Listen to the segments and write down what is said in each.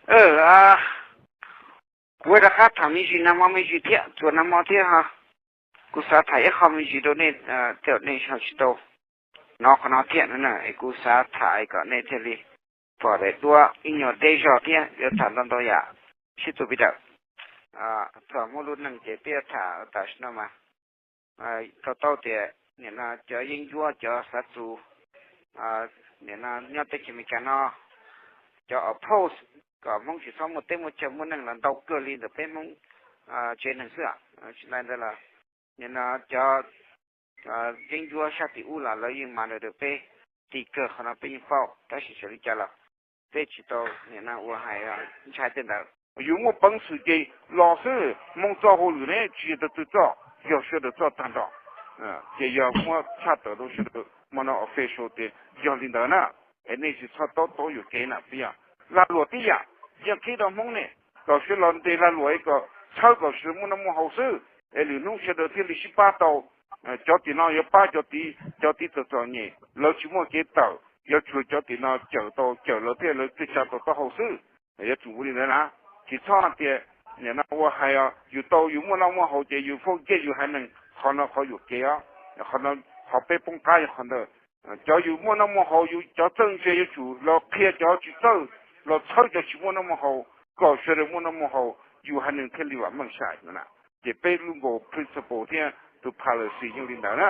Kuv rov qab tham me ntsis nag hmo me ntsis thiab, txuas nag hmo thiab ho. Kuv xav tham ib qho me ntsis rau nej, tej zaum nej ho tsis tau hnov qhov no thiab no na, es kuv xav tham kom nej thiaj li pom daim duab ib nyuag deb zog thiab yuav tham ntau ntau yam sib txuas pis dawm. Txog Hmoob lub neej ces peb yuav tham tam sim no mas tau tau tias nim no cov yeeb ncuab cov xav txus nim no nyob teb chaws Amelikas no, cov oppose kom Hmoob tsis txhob muaj teb muaj chaw muaj neej los ntau kawg li ntawm peb Hmoob tsev neeg xwb. Tsis tas ntawd los nim no cov yeeb ncuab sab tim ub los lawv yeej mas ntawm peb ti kawg, qhov no peb yeej paub, tab sis txawm li cas los peb tsis tau nim no ua hais ntshai tej ntawd. Yus muaj peev xwm ces los xwb, Hmoob txoj hauj lwm ne tsis yog tus twg txoj, yog sawv daws txoj tag nrho. Ces yog muab tshaj tawm rau sawv daws hmo no official tias yog li ntawd na, es nej tsis txhob taub taub yuam kev na. Peb yog lag luam tib yam, yeej qhib rau Hmoob ne, kom sawv los ntes lag luam es kom txhawb kom sawv daws muaj noj muaj haus xwb, es lwm hnub sawv daws thiaj li sib pab tau. Cov tim no yuav pab cov tid, cov tid txom txom nyem lawv tsis muaj kev tawm, yuav tsum cov tim no cawm tau, cawm lawv thiaj lawv thiaj tsa tau taub hau xwb. Yuav tsum ua li ntawd na, tsis txhob hais tias nim no ua hais yus tau yus muaj noj muaj haus ces yus foob ncej yus haiv neeg, qhov no qhov yuam kev os. Qhov no, qhov peb poob qab yog qhov ntawd. Cov yus muaj noj muaj haus yus cov txawj ntse yuav tsum los qhia cov tsis txawj, los txhawb cov tsis muaj noj muaj haus kom sawv daws muaj noj muaj haus, yus haiv neeg thiaj li vam meej sai no na. Ces peb lub nkaus principle thiab tus policy yeej li ntawd na.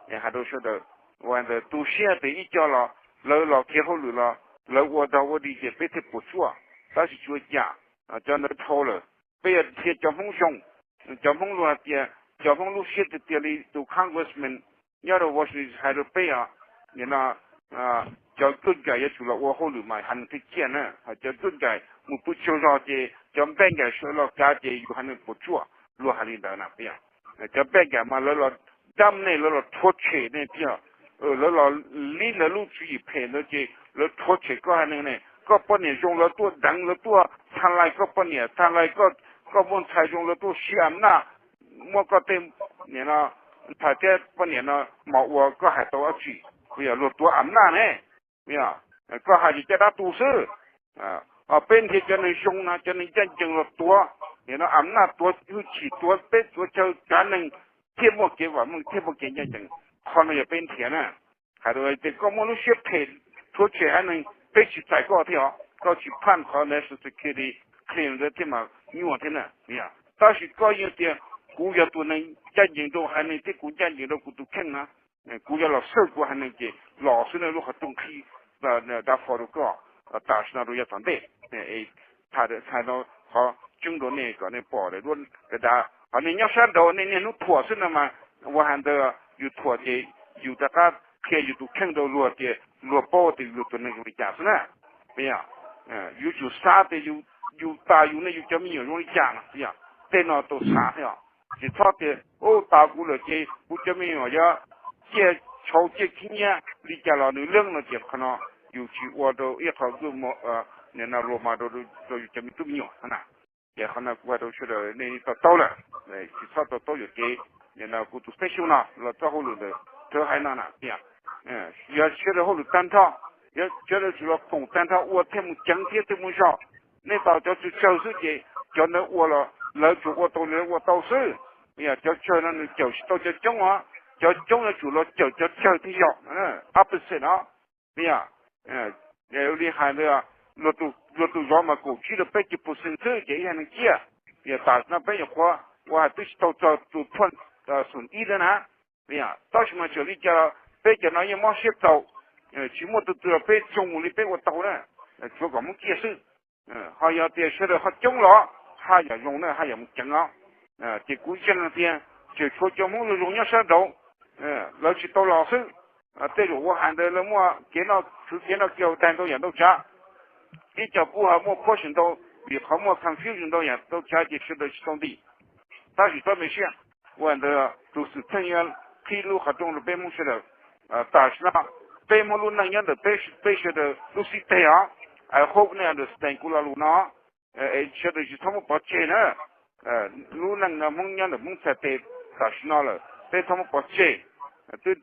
Es hais rau sawv daws, ua ntawd tu siab tias ib co los lawv los khiav hauj lwm los lawv ua dog ua dig ces peb thiaj puas tsuaj, tab sis tsis ua cas. Cov ntawd dhau lawm, peb yuav qhia cov Hmoob zoo. Cov Hmoob luag hais tias, cov Hmoob lub siab tiag tiag li tus congressman nyob rau Washington hais rau peb os, nim no cov good guy yuav tsum los ua hauj lwm mas haiv neeg thiaj ciaj na, ho cov good guy mus pw tsaug zog ces cov bad guy sawv los kav ces yus haiv neeg puas tsuaj, luag hais li ntawd na. Peb, cov bad guy mas lawv los dam nej, lawv los rhuav tshem nej thiab, lawv los lib lawv lub tswv yim phem ntawd ces lawv rhuav tshem koj haiv neeg ne. Koj poj niam zoo lawv tuaj deev, lawv tuaj tha lais koj poj niam, tha lais koj muaj ntxhais zoo lawv tuaj siv am naj muab koj tej nim no ntxhais thiab poj niam no mos ua koj hais tau dab tsi? Yog luag tuav am naj ne, koj hais ces caj dab tu xwb. Peb nrhiav cov neeg zoo no, cov neeg ncaj ncees los tuav, nim no am naj tuav hwj chim, tuav peb tuav chaw kav neeg thiaj muaj kev vam meej thiaj muaj kev ncaj ncees. Qhov no yog peb nrhiav na. Hais tias koj muaj lub siab phem rhuav tshem haiv neeg, peb tsis txais koj thiab os, koj tsis phaj qhov national security clearance ntawd thiab mas nyuaj thiab na. Tab sis koj yeej tias kuv yog tus neeg ncaj ncees rau haiv neeg thiab kuv ncaj ncees rau kuv tus kheej na, kuv yuav los xwb, kuv haiv neeg ces los xwb na, lub qhov rooj qhib dav fo rau koj tam sim no rau yav tom ntej. Tham hais no qhov tseeb rau nej kom nej pom daim duab dav dav, ho nej nyob sab nraud nej niaj hnub thuam xwb no mas, ua hais ntawd yus thuam ces yus rov qab qhia yus tus kheej rau luag tias luag paub tias luag tus neeg zoo li cas xwb na. Yus tsum xav tias yus tas yus ne yus cov me nyuam zoo li cas no, tej no tau xav thiab. Tsis txhob tias ub tas kuv lawm ces kuv cov me nyuam yuav ciaj tshauv ciaj khib nyiab li cas los nws leej no ces qhov no yus tsis ua rau ib qho good role model rau yus cov me tub me nyuam na. Ces qhov no kuv hais rau sawv daws nej to taub lawm, tsis txhob to taub yuam kev. Nim no kuv tus special no los txoj hauj lwm ntawm thawv haiv no na tias, yog sawv daws hauj lwm tag nrho, yog sawv daws tsuas los koom tag nrho ua thiaj mus ceev thiab thiaj mus zog. Nej tos cov tsawg tsawg xwb ces cov ntawd ua los lawv tsuas ua tau li lawv ua tau xwb. Yog cov tsawg no nws cawm tsis tau cov coob os, cov coob yuav tsum los cawm cov tsawg thiaj yog opposite os. Yog li hais ntawd, luag tus zov mas kaum tsib rau peb caug percent xwb ces ib haiv neeg ciaj. Yog tam sim no peb nyuam qhuav ua hais twb tsis tau txog tus point xoom ib lawm na. Tab sis mas txawm li cas los peb cov no yeej mob siab txaus, tsis muaj tus twg los peb zoo mus li peb ua tau na, tsuav kom Hmoob ciaj xwb. Ho yog tias sawv daws ho coob los haj yam zoo na, haj yam mus ceev os. Ces kuv ntseeg tias tseem tshuav cov Hmoob zoo zoo nyob sab nraud, lawv tsis tau los xwb. Tej zaum ua hais ntawd lawv muaj kev noj, khwv kev noj kev haus tag ntau yam ntau tsav. Ib co kuj ho muaj question ntau, vim qhov muaj confusion ntau yam ntau tsav ces sawv daws tsis tau nti. Tab sis txhob me siab, ua ntawd tus xwm txheej yuav qhib lub qhov rooj rau peb Hmoob sawv daws. Tam sim no peb Hmoob lub neej nyob ntawm peb sawv daws lub xib teg os. I hope nej understand kuv lo lus no. Sawv daws tsis txhob muab pov tseg na. Lub neej no Hmoob nyob ntawm Hmoob txhais tes tam sim no lawm, peb txhob muab pov tseg. Twb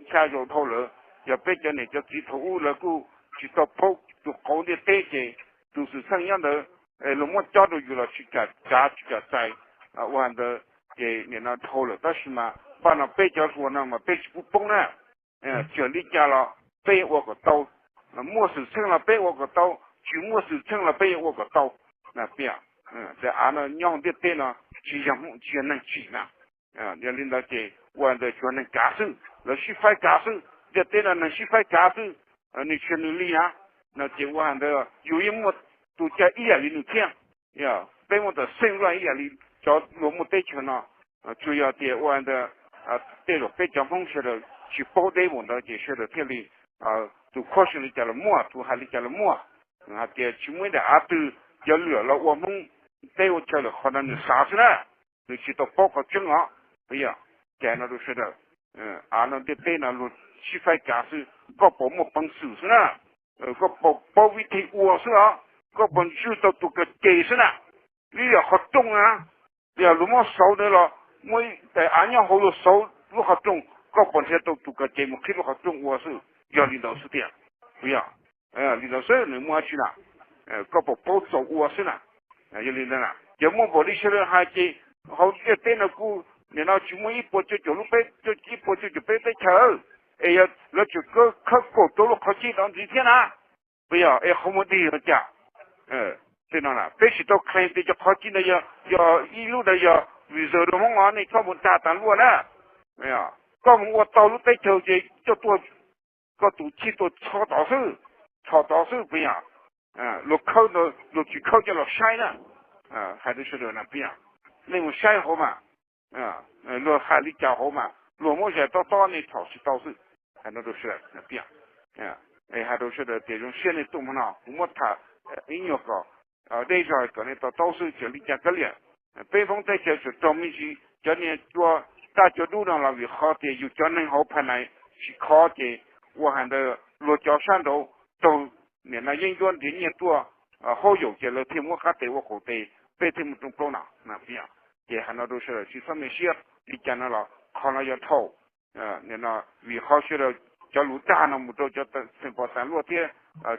xya zaus dhau lawm, yog peb cov niam cov txiv thaum ub lawv kuj tsis tau paub tus qauv ntiaj teb ces tus xwm txheej nyob ntawd, luag muab cob rau yus los tsis kam tsav tsis kam txais, ua ntawd ces nim no dhau lawm. Tab sis mas paj no peb cov hluas no mas peb tsis pub poob na. Txawm li cas los peb yuav ua kom tau, muaj xwm txheej los peb ua kom tau, tsis muaj xwm txheej los peb yuav ua kom tau. Tes av no nyob hauv ntiaj teb no tsis yog Hmoob tsis yog neeg tsim na. Yog li ntawd ces ua ntawd tsuas neeg kav xwb, lawv sib faib kav xwb, ntiaj teb no neeg sib faib kav xwb, nws tsis yog nws li na. No ces ua ntawd yus yeej muaj tus cai ib yam li nws thiab. Peb muaj tam xeeb laj ib yam li cov luag muaj teb chaws no. Tsuas yog tias ua ntawd tej zaum peb cov Hmoob sawv daws tsis paub deb mus ntawd ces sawv daws thiaj li tus khuab xeeb li cas los muaj, tus hais li cas los muaj. Hais tias tsis muaj ib daim av twg cov lwm los ua Hmoob teb ua chaw lawm, qhov no nws xav xwb na, nws tsis tau paub qhov tseeb os. Yog ces no rau sawv daws, av no ntiaj teb no luag sib faib kav xwb, koj puas muaj peev xwm xwb na, koj puas paub vib thij ua xwb os, koj puas ntswj tau tus kawm ces xwb na. Li yam qhov rooj na, yog luag muab xauv ntawd los muaj ib daim av nyob hauv luag xauv lub qhov rooj, koj puas nrhiav tau tus kawm ces mus qhib lub qhov rooj ua xwb, yog li ntawd xwb tiag. Yog li ntawd xwb, nws muaj dab tsi na, koj puas paub txaus ua xwb na. Yog li ntawd na, yog muaj npaum li sawv daws hais ces hauv ntiaj teb no kuj nim no tsis muaj ib puas cuaj caum lub peb, ib puas cuaj caum peb teb chaws, es yog lawv tseem khawb kaum rau lub qhov cib rau ntxiv thiab na, puas yog? Es qhov muag dig los cas? Tej no peb tsis tau claim tias cov qhov cib ntawd yog, ib lub ntawd yog reserve rau Hmoob os, nej txhob mus dag tas luaj na. Koj mus ua tau lub teb chaws ces coj tuaj, koj tus chij tuaj txhob tod xwb, txhos tod xwb puas yog? Luag khawb, luag tsis khawb coj los saib na. Hais rau sawv daws na puas yog? Nej mus saib hauv mas, luag hais li cas hauv mas luag muab zais tob tob nej txhaum tsis tau xwb. Hais no rau sawv daws na puas yog? Hais rau sawv daws tias zoo siab nej tuaj hmo no, kuv muab tham ib nyuag kom deb zog kom nej to taub xwb, tsis li cas kav liam. Peb Hmoob teb chaws tseem raug me ntsis cov niag cua daj cua dub no los vim qhov tias yus cov neeg hauv phaj nais tsis khov ces ua hais ntawd luag cov sab nraud raug nim no yeeb ncuab nrhiav nyiaj tuaj haub yaum ces lawv thiaj muab qab tes ua qaum tes, peb thiaj mus rooj plaub no. Ces hais no rau sawv daws tsis txhob me siab, li cas no los qhov no yog dhau. Nim no vim qhov sawv daws cov lus dag no mus rau cov xeem pos tas luaj thiab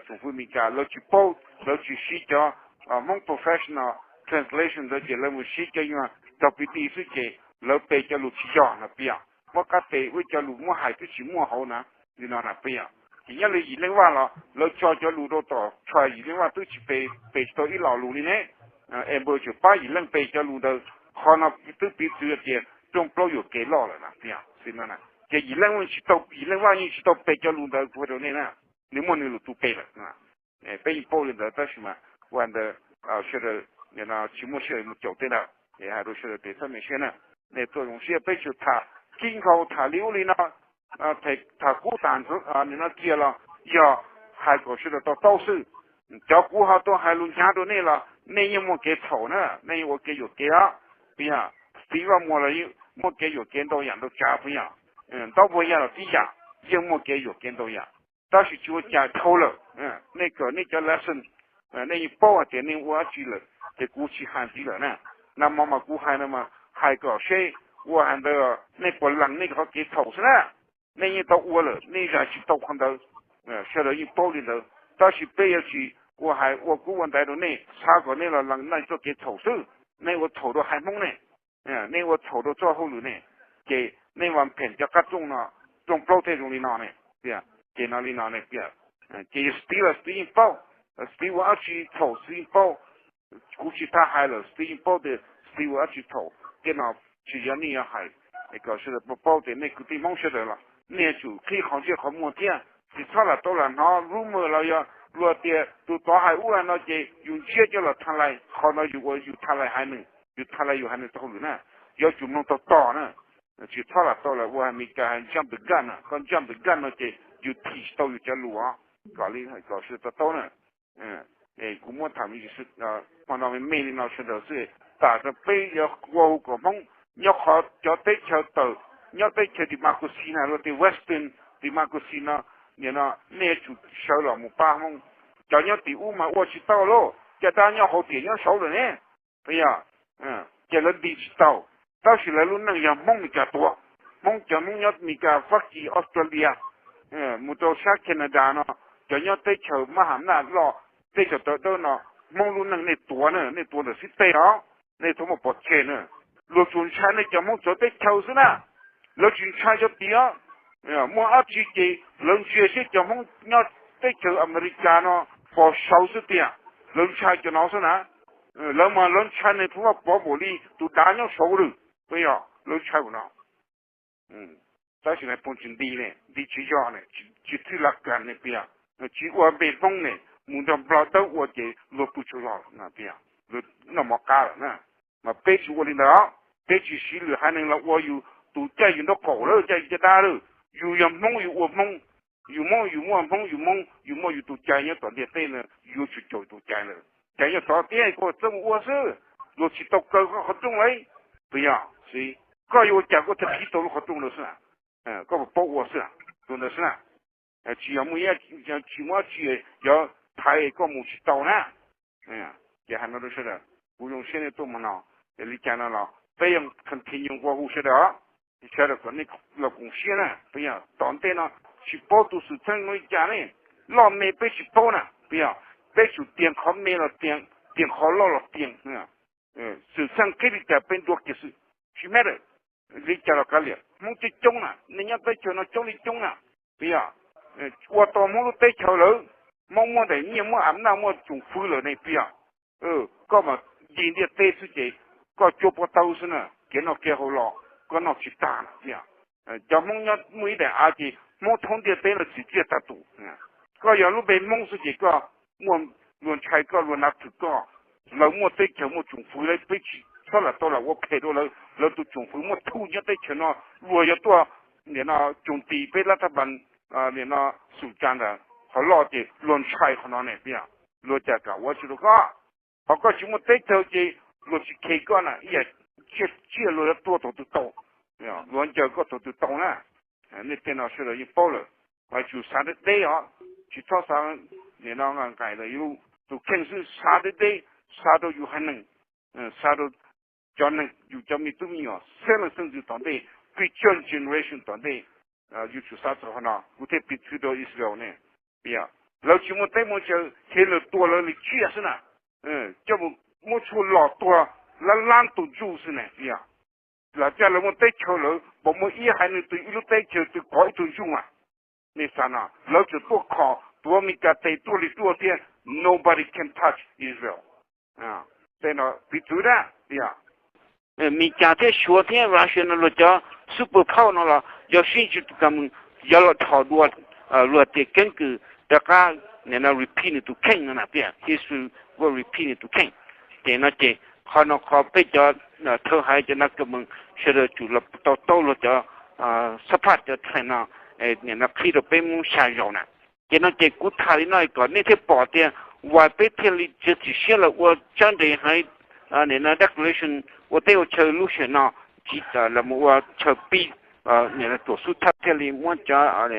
tsoom fwv Meskas lawv tsis paub, lawv tsis siv cov Hmoob professional translation ntawd ces lawv mus siv cov nyuag tog pi di xwb ces lawv pe cov lus tsis yog no puas yog? Muab qab tes ua cov lus muab hais twb tsis muaj hauv na. Li no na puas yog? Ces nyob li Yim Leej Vaj los lawv tso cov lus rau tom tshuaj, Yim Leej Vaj twb tsis pe, pe tsis tau ib lo lus li ne. Amber tseem pab Yim Leej pe cov lus ntawd, qhov no twb piv txwv tias rooj plaub yuam kev loj lawm na puas yog? Xwb no na, ces Yim Leej, Yim Leej Vaj yeej tsis tau pe cov lus ntawd kuv hais rau nej na, nws muaj nws lus tus pe lawm. Peb yeej paub li ntawd tab sis mas ua ntawd sawv daws tsis muaj sij hawm mus caum tej ntawd, es hais rau sawv daws tias txhob me siab na. Nej tuaj zoo siab peb tsuas tham kib nkhaus tham li ub li no, tham kub tas nim no kiag los yog hais kom sawv daws to taub xwb. Cov kuv ho tuaj hais lus hnyav rau nej los nej yeej muaj kev txhaum na, nej yeej ua kev yuam kev os. Puas yog? Txiv Vaj Muas los yeej muaj kev yuam kev ntau yam ntau tsav puas yog? Ntaub Npuag Yaj los tib yam, yeej muaj kev yuam kev ntau yam. Tab sis tsis ua cas, dhau lawm. Nej kawm nej cov lesson, nej yeej paub hais tias nej ua dab tsi lawm ces kuv tsis hais ntxiv lawm na. Nag hmo mas kuv hais no mas hais kom seb ua hais ntawd nej puas lees nej qhov kev txhaum xwb na. Nej yeej tau ua lawm, nej zais tsis tau qhov ntawd. Sawv daws yeej paub li ntawd, tab sis peb yuav tsis ua hais ua kub ua ntaiv rau nej, xav kom nej los lees nej txoj kev txhaum xwb. Nej ua txhaum rau haiv Hmoob ne, nej ua txhaum rau txoj hauj lwm ne, ces nej vam phem cov qab rooj no, rooj plaub thiaj zoo li no ne. Ces no li no ne, ces Stiv los Stiv yeej paub, Stiv ua dab tsi txhaum Stiv yeej paub. Kuv tsis tau hais lawm, Stiv yeej paub tias Stiv ua dab tsi txhaum. Tej no tsis yog nej yuav hais, kom sawv daws paub tias nej kwv tij Hmoob sawv daws los nej yuav tsum qhib qhov ntsej qhov muag thiab. Tsis txhob lam tau lam hnov rumor los yog luag tias tus tod hais ub hais no ces yus ntsiab coj los tha lais. Qhov no yus ua yus tha lais haiv neeg, yus tha lais yus haiv neeg txoj hauj lwm na. Yuav tsum mloog tau tos na. Tsis txhob lam tau lam ua Amelikas hais jump the gun na, koj jump the gun no ces yus thim tsis tau yus cov lus os. Kom li kom sawv daws to taub na. Kuv muab tham me ntsis, hmo no me me li no sawv daws xwb, tam sim no peb yuav ua hu kom Hmoob nyob qhov cov teb chaws tawm, nyob teb chaws democracy na, luag tias Western democracy no, nim no nej yuav tsum sawv los mus pab Hmoob. Cov nyob tim ub mas ua tsis tau lauj, caj dab nyob hauv tiam nyob saud lawm ne. Puas yog? Ces lawv nti tsis tau, tab sis lawv lub neej yog Hmoob Meskas tuav. Hmoob, cov Hmoob nyob Meskas, Fab Kis, Australia, mus rau sab Canada no, cov nyob teb chaws mab ham naj loj, teb chaws tawv dawb no, Hmoob lub neej nej tuav na, nej tuav ntawm xib teg os, nej txhob muaj pov tseg na. Luag tsuas ntshai nej cov Hmoob txawv teb chaws xwb na, lawv tsis ntshai cov tim os. Muaj dab tsi ces lawv ntsia seb cov Hmoob nyob teb chaws Amelikas no pos saud xwb tiag, lawv ntshai cov no xwb na. Lawv mas lawv ntshai nws pheej muab pov npaum li tus dav nyob saud lawm, puas yog? Lawv ntshai ua no. Tab sis nais phoo tsis nti ne, nti tsis yog ne, tsis thwj laj kas ne, puas yog? Tsis ua npe Hmoob ne, mus nrog Nplog dawb ua ces luag pw tsaug zog, puas yog? Luag noj mov qab lawm na. Mas peb tsis ua li ntawd os, peb tsis siv lwm haiv neeg los ua yus tus caij yus nraub qaum lawm, caij yus caj dab lawm. Yus yog Hmoob yus ua Hmoob, yus Hmoob yus muaj Hmoob yus Hmoob, yus muaj yus tus cai nyob tom ntiaj teb na, yuav tsum caum yus tus cai lawm. Cai nyob tod thiab koj txawj mus ua xwb, luag tsis tau kaw koj qhov rooj lauj, puas yog? Koj yuav ua cas koj thiaj qhib tau lub qhov rooj ntawd xwb? Koj puas paub ua xwb? Tus ntawd xwb na. Tsis yog muaj, tsis muaj dab tsi yuav thaiv koj mus tsis tau na. Ces hais no rau sawv daws, kuv zoo siab nej tuaj mus no, es li cas no los peb yuav continue ua hu sawv daws, sawv daws kom nej los koom siab na, puas yog? Tom ntej no tsis paub tus xwm txheej no li cas ne, loj me peb tsis paub na, puas yog? Peb tsum tias qhov me los tias, tias qhov loj los tias. Xwm txheej qhib li cas peb ntuas kiag xwb, tsis matter li cas los kav liam. Hmoob coob coob na, nej nyob teb chaws no coob li coob na, puas yog? Ua tau Hmoob lub teb chaws lawm, Hmoob muaj daim nyiaj, muaj am naj, muaj tsoom fwv lawm ne, puas yog? Koj mas yig ntiaj teb xwb ces koj cuab pob tawb xwb na, kev noj kev haus los koj noj tsis tag na, puas yog? Cov Hmoob nyob muaj ib daim av ces Hmoob thoob ntiaj teb no txiv txiaj tag tus. Koj yog lub npe Hmoob xwb ces koj muaj luag ntshai koj, luag nav thwm koj. Lawv muaj teb chaws muaj tsoom fwv lawm, peb tsis txhob lam tau lam ua phem rau lawv, lawv tus tsoom fwv muaj thuj nyob teb chaws no, luag yuav tuaj nim no tsoom tis peb lab thaj npas, nim no xum tsa ntawd qhov loj ces luag ntshai qhov no ne, puas yog? Luag cas kam ua tsis rau koj. Qhov koj tsis muaj teb chaws ces luag tsis khe koj na, ib yam tsiaj luag yuav tua thaum twg tau, luag ncaws koj thaum twg tau na. Nej tej no sawv daws yeej paub lawm, mas tsum xav deb deb os, tsis txhob xav nim no nqaim ntawm yus tus kheej xwb, xav deb deb, xav rau yus haiv neeg, xav rau cov neeg, yus cov me tub me nyuam xeeb leej xeeb ntxwv tom ntej, future generation tom ntej. Yuav tsum xav txog qhov no, kuv thiaj piv txwv rau Israel ne. Puas yog? Lawv tsis muaj teb muaj chaw, ces lawv tua lawv li tsiaj xwb na, coj mus muab tshuaj los tua lab lab tus ntsuj xwb na, puas yog? Lam caj lawv muaj teb chaws lawm, puas muaj ib haiv neeg twg ib lub teb chaws twg kov ib tug ntsuj mas? Nej xav no, lawv tseem tuaj khom tuav Amelikas tes tuaj li tuaj thiab, nobody can touch Israel. Tej no piv txwv na, puas yog? Meskas thiab Suav thiab Russia no, luag cov super power no los yog sib ntsib tus ka mus, yog los dhos dua, luag tias keeb kwm rov qab nim no repeat nws tus kheej no na, puas yog? History will repeat nws tus kheej. Ces no ces qhov no qhov peb cov thawj haiv cov na ka mus sawv daws tsum los tau taub luag cov xab phaj cov thaj no, nim no qhib rau peb Hmoob xya zaus na. Ces no ces kuv tham li no kom nej thiaj pom tias uas peb thiaj li txiav txim siab los ua tsab nres haiv, nim no declaration ua teb ua chaw lub sij hawm no, tsis tas los mus ua chaw pib, nim no tuam xub thawj thiaj li muab cov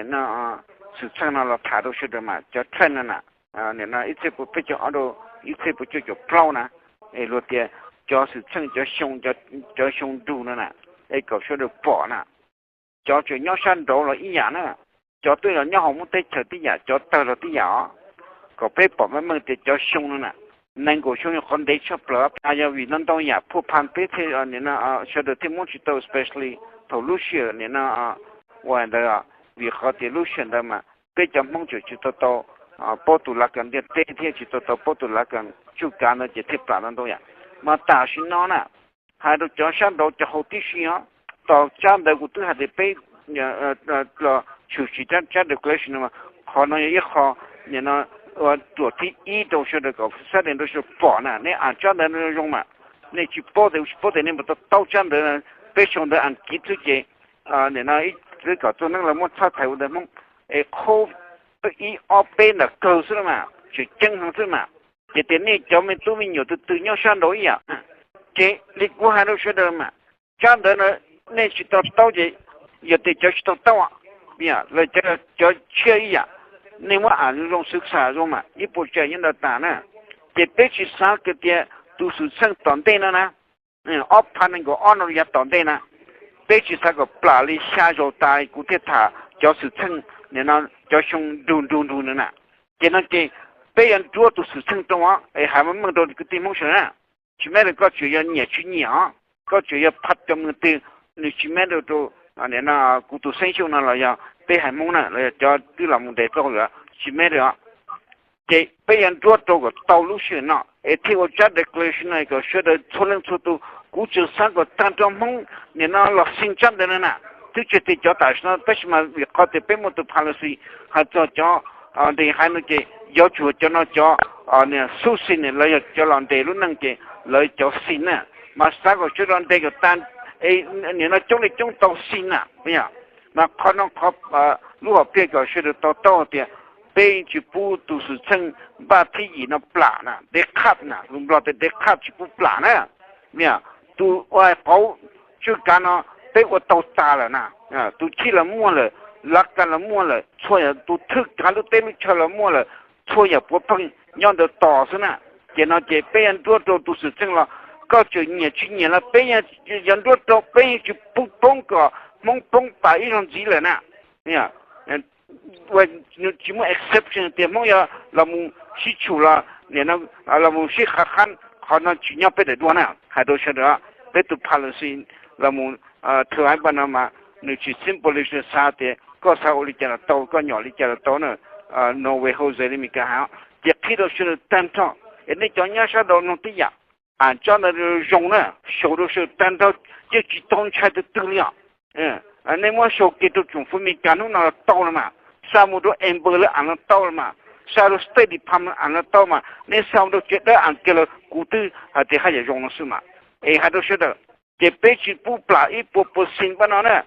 xwm txheej no los tham rau sawv daws mas cov thawj no na, nim no ib txhiab pua peb caug ob rau ib txhiab pua cuaj caum plaub na, es luag tias cov xwm txheej cov xyoo, cov xyoo nrug no na, es kom sawv daws pom na. Cov tseem nyob sab nraud los ib yam na, cov twb los nyob hauv Hmoob teb chaws tib yam, cov tawg los tib yam os. Kom peb pom meej meej tias cov xyoo no na, nees nkaum xyoo yog qhov ntev tshaj plaws, yog vim ntau ntau yam phuaj pha peb thiaj, nim no sawv daws thiaj muab tsis tau, especially thaum lub sij hawm nim no ua ntawd, vim qhov tias lub sij hawm ntawd mas peb cov Hmoob tseem tsis tau tau paub tus lav kas ntiaj teb thiab tsis tau tau paub tus lav kas tsuj kav ntawd ces thiaj plam ntau ntau yam. Mas tam sim no na, hais rau cov sab nraud cov hauv tib si os, tos tsab ntawv kuv twb hais tias peb los tshwm sim tsab declaration no, qhov no yog ib qho nim no ruam thib ib rau sawv daws kom xab dees rau sawv daws pom na. Nej am tsab ntawv no zoo mas, nej tsis paub tias, tsis paub tias nej puas tau taub tsab ntawv, peb sau ntawv Askiv xwb ces nim no ib txwv kom txog neej los muab txhab thaiv ua ntawv Hmoob, es qhov ib ob peb ntawm kawg xwb mas tseem ceeb heev xwb mas. Ces tias nej cov me tub me nyuam tus twg nyob sab nraud ib yam, ces li kuv hais rau sawv daws mas, tsab ntawv no nej tsis tau taub ces yog tias cov tsis tau taub, los cov tshiab ib yam, nej muab am zoo xwb xam zoo mas ib puas tsav nyob ntawd tas na. Ces peb tsis xav tias tus xwm txheej tom ntej no na, ob phav nees nkaum ob no yav tom ntej na, peb tsis xav kom plam li xya zaus tas kuv thiaj tham cov xwm txheej nim no cov xyoo nrug nrug nrug no na. Ces no ces Peb yuav nruab tus xwm txheej rau os, es hais meej meej rau kwv tij Hmoob sawv daws, tsis matter koj tseem yog nyiam tsis nyiam os, koj tseem yog phav cov mus twg, nws tsis matter rau, nim no kuv tus Xeeb Xyooj no los yog peb haiv Hmoob na los yog cov twb los mus ntes txoj hauj lwm, tsis matter os. Ces peb yuav nruab rau kom tau lub sij hawm no es thiaj ua tsab declaration no kom sawv daws txhua leej txhua tus. Kuv tseem xav kom tag nrho Hmoob nim no los sign tsab ntawv no na, twb tsis tias cov tam sim no tab sis mas vim qhov tias peb muaj tus policy hais txog cov ntes haiv no ces yuav tsum cov no cov xub sign los yog cov los ntes lub neej ces lawv cov sign na, mas xav kom sawv daws ntes kom tag, nim no coob li coob tau sign na. Mas qhov no qhov lub hom phiaj kom sawv daws to taub tias peb tsis pub tus xwm txheej npaj thib yim no plam na, dead cut na, lus Nplog tias dead cut tsis pub plam na. Tus ua qauv tswj kav no peb ua tau tas lawm na, tus chij los muaj lawm, lav kas los muaj lawm, txhua yam, tus thwj kav lub teb lub chaw los muaj lawm, txhua yam puav pheej nyob ntawd tos xwb na. Ces no ces peb yuav nruab rau tus xwm txheej los koj tseem nyiam tsis nyiam los peb yuav nruab rau, peb yeej tsis pub poob kom Hmoob poob pam ib zaug ntxiv lawm na. Tsis muaj exception tias Hmoob yuav los mus sib tshum los, los mus sib qhav qhab, qhov no tsis nyob peb daim duab na. Hais rau sawv daws, peb tus policy los mus thawj ib npaj no mas nws tsis simple li xav tias koj xav ua li cas los tau, koj nyom li cas los tau na. No way Jose li Mis Kas hais, ces qhia rau sawv daws tag nrho, es nej cov nyob sab nraud mloog tib yam, am tsob ntawd zoo na, sau rau sawv daws tag nrho, yeej tsis tau ntshai tus twg li os. Nej muab sau kiag rau tsoom fwv Mes Kas hnub no los tau los mas, xa mus rau embassy lawv am los tau los mas, xa rau State Department am los tau mas, nej xa mus rau tsev dawb am kiag los kuv twb hais tias haj yam zoo no xwb mas. Es hais rau sawv daws, ces peb tsis pub plam ib puas percent npaj no na.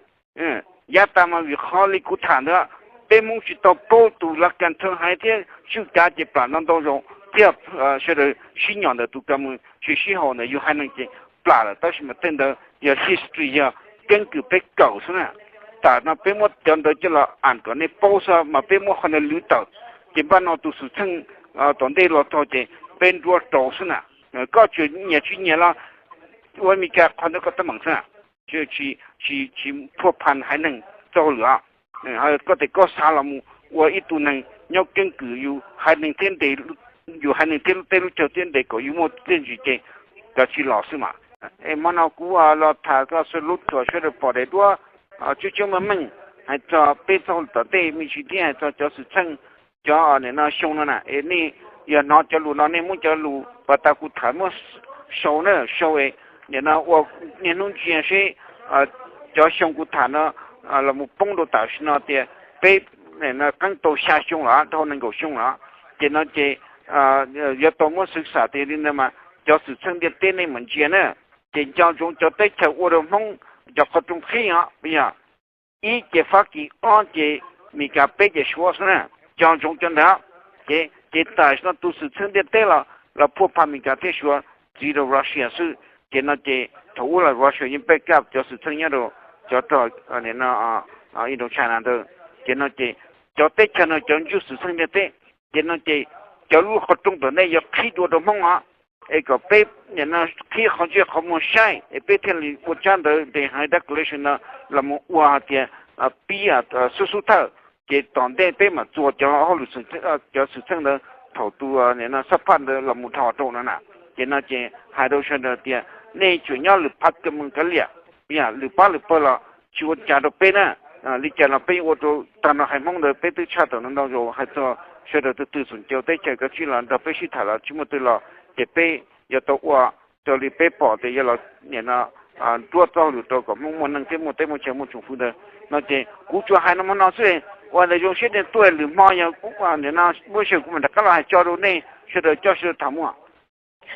Yav tas mas vim qhov li kuv tham ntawd, peb Hmoob tsis tau paub tus lav kas thawj haiv thiab tswj kav ces plam ntau ntau zaus thiab sawv daws sib nyom ntawm tus kas mus tsis sib haum ntawm yus haiv neeg ces plam lawm, tab sis mas tej ntawd yog history, yog keeb kwm peb kawm xwb na. Tam no peb muab cov ntawd coj los am kom nej paub xwb mas peb muab qhov ntawd lwv tawm, ces npaj no tus xwm txheej tom ntej los txog ces peb nruab rau xwb na. Koj tseem nyiam tsis nyiam los ua Mes Kas qhov ntawd koj teeb meem xwb na. Tsis, tsis phuaj phas haiv neeg txoj hauj lwm. Koj tias koj xav los mus ua ib tug neeg nyob keeb kwm yus haiv neeg thiab ntes, yus haiv neeg thiab lub teb lub chaw thiab ntes kom yus muaj txiaj ntsig ces kav tsij los xwb mas. Es hmo no kuv los tham koj xwb lub thuam sawv daws pom daim duab tseeb tseeb meej meej hais txog peb txoj hauj lwm tom ntej me ntsis thiab hais txog cov xwm txheej, cov nim no xyoo no na, es nej yog hnov cov lus no nej muab cov lus pas tas kuv tham muab sau na, sau es nim no ua niaj hnub ntsia seb cov xyoo kuv tham no los mus poob rau tam sim no tias peb qeeb tau xya xyoo los rau nees nkaum xyoo los, ces no ces yuav tau muab xwv xam tias li ntawd mas cov xwm txheej ntiaj teb nej mam ntsia na. Ces nco ntsoov cov teb chaws ua rau Hmoob cov qhov rooj qhib os, yog ib ces Fab Kis, ob ces Mes Kas, peb ces Suav xwb na. Nco ntsoov cov ntawd. Ces, ces tam sim no tus xwm txheej ntiaj teb los, los phuaj phas Mes Kas thiab Suav txiv rau Russia xwb. Ces no ces thaum ub los Russia yeej back up cov xwm txheej nyob rau cov rog Indochina ntawd. Ces no ces cov teb chaws no cov ntsuj xwm txheej ntiaj teb, ces no ces cov lub qhov rooj tom ntej yuav qhib dua rau Hmoob os, es kom peb nim no qhib qhov ntsej qhov muag saib es peb thiaj li ua tsab ntawv ntes haiv declaration no los mus ua hais tias pib xub xub thawj, ces tom ntej peb mam txuas cov hauj lwm, cov xwm txheej ntawd thaum tus nim no xab phaj ntawd los mus dhos rau no na. Ces no ces hais rau sawv daws tias nej tsuas nyob lwm phab ka mus kav liam, lwm pab lwm pawg los tsis ua cas rau peb na. Li cas los peb ua rau tag nrho haiv Hmoob ntawd peb twb tshaj tawm ntau zaus hais txog sawv daws tus twg txhum caus teb chaws kav tsij los nrog peb sib tham los tsis muaj twg los, ces peb yuav tau ua raws li peb pom tias yuav los nim no nruab txoj hauj lwm rau kom Hmoob muaj neej thiab muaj teb muaj chaw muaj tsoom fwv ntawd no. Ces kuv tsuas hais no hmo no xwb, ua ntawd zoo siab tias tuaj lwm hmo yog nim no muaj sij hawm kuv mam rov qab los hais tso rau nej sawv daws coj sawv daws tham mus.